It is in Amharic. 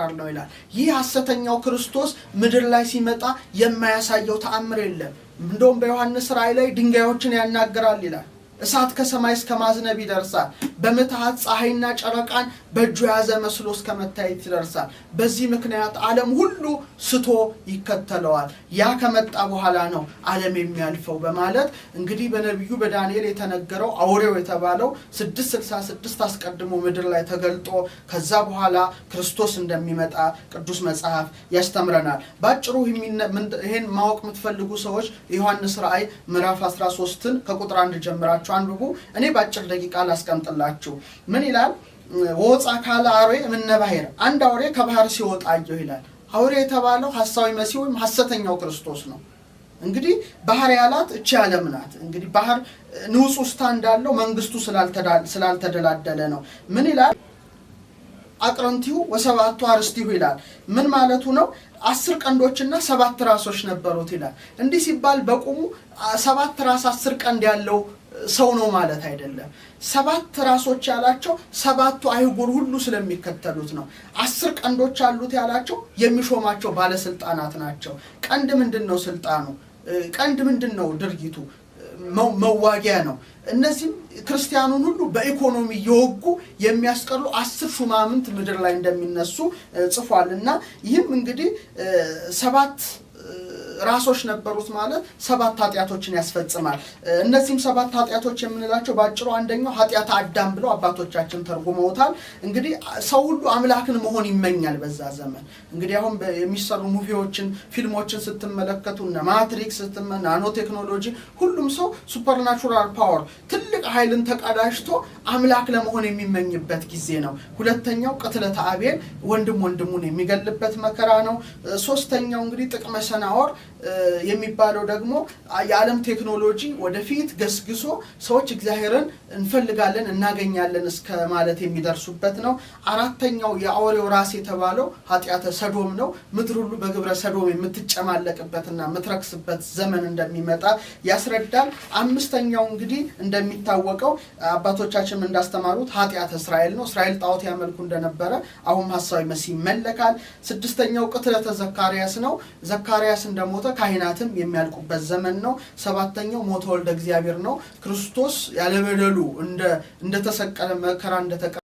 አሰራር ነው ይላል። ይህ ሐሰተኛው ክርስቶስ ምድር ላይ ሲመጣ የማያሳየው ተአምር የለም። እንደውም በዮሐንስ ራእይ ላይ ድንጋዮችን ያናግራል ይላል። እሳት ከሰማይ እስከ ማዝነብ ይደርሳል። በምትሃት ፀሐይና ጨረቃን በእጁ የያዘ መስሎ እስከ መታየት ይደርሳል። በዚህ ምክንያት ዓለም ሁሉ ስቶ ይከተለዋል። ያ ከመጣ በኋላ ነው ዓለም የሚያልፈው በማለት እንግዲህ በነቢዩ በዳንኤል የተነገረው አውሬው የተባለው 666 አስቀድሞ ምድር ላይ ተገልጦ ከዛ በኋላ ክርስቶስ እንደሚመጣ ቅዱስ መጽሐፍ ያስተምረናል። ባጭሩ ይህን ማወቅ የምትፈልጉ ሰዎች የዮሐንስ ራእይ ምዕራፍ 13ን ከቁጥር 1 ጀምራችሁ አንብቡ። እኔ ባጭር ደቂቃ ላስቀምጥላችሁ። ምን ይላል? ወወፅአ ካልእ አውሬ እምነ ባሕር፣ አንድ አውሬ ከባህር ሲወጣ አየሁ ይላል። አውሬ የተባለው ሐሳዊ መሲህ ወይም ሐሰተኛው ክርስቶስ ነው። እንግዲህ ባህር ያላት እቺ ዓለም ናት። እንግዲህ ባህር ንዑስ ውስታ እንዳለው መንግስቱ ስላልተደላደለ ነው። ምን ይላል? አቅረንቲሁ ወሰባቱ አርስቲሁ ይላል። ምን ማለቱ ነው? 10 ቀንዶችና 7 ራሶች ነበሩት ይላል። እንዲህ ሲባል በቁሙ 7 ራስ 10 ቀንድ ያለው ሰው ነው ማለት አይደለም። 7 ራሶች ያላቸው 7ቱ አይጉር ሁሉ ስለሚከተሉት ነው። 10 ቀንዶች አሉት ያላቸው የሚሾማቸው ባለስልጣናት ናቸው። ቀንድ ምንድነው ስልጣኑ? ቀንድ ምንድነው ድርጊቱ? መዋጊያ ነው። እነዚህም ክርስቲያኑን ሁሉ በኢኮኖሚ እየወጉ የሚያስቀሩ 10 ሹማምንት ምድር ላይ እንደሚነሱ ጽፏልና ይህም እንግዲህ 7 ራሶች ነበሩት ማለት 7 ኃጢአቶችን ያስፈጽማል። እነዚህም 7 ኃጢአቶች የምንላቸው ባጭሩ አንደኛው ኃጢአተ አዳም ብለው አባቶቻችን ተርጉመውታል። እንግዲህ ሰው ሁሉ አምላክን መሆን ይመኛል በዛ ዘመን። እንግዲህ አሁን የሚሰሩ movie ዎችን ፊልሞችን ስትመለከቱ እነ ማትሪክስ ናኖ ቴክኖሎጂ ሁሉም ሰው supernatural power ትልቅ ኃይልን ተቀዳጅቶ አምላክ ለመሆን የሚመኝበት ጊዜ ነው። ሁለተኛው ቅትለተ አቤል ወንድም ወንድሙን የሚገልበት መከራ ነው። ሶስተኛው እንግዲህ ጥቅመ ሰናዖር የሚባለው ደግሞ የዓለም ቴክኖሎጂ ወደፊት ገስግሶ ሰዎች እግዚአብሔርን እንፈልጋለን እናገኛለን እስከ ማለት የሚደርሱበት ነው። አራተኛው የአውሬው ራስ የተባለው ኃጢአተ ሰዶም ነው። ምድር ሁሉ በግብረ ሰዶም የምትጨማለቅበትና የምትረክስበት ዘመን እንደሚመጣ ያስረዳል። አምስተኛው እንግዲህ እንደሚታወቀው አባቶቻችን እንዳስተማሩት ኃጢአተ እስራኤል ነው። እስራኤል ጣዖት ያመልኩ እንደነበረ አሁን ሐሳዊ መሲህ ይመለካል። ስድስተኛው ቅትለተ ዘካርያስ ነው። ዘካርያስ እንደሞተ ካህናትም የሚያልቁበት ዘመን ነው። ሰባተኛው ሞተ ወልደ እግዚአብሔር ነው። ክርስቶስ ያለበደሉ እንደተሰቀለ መከራ እንደተቀበለ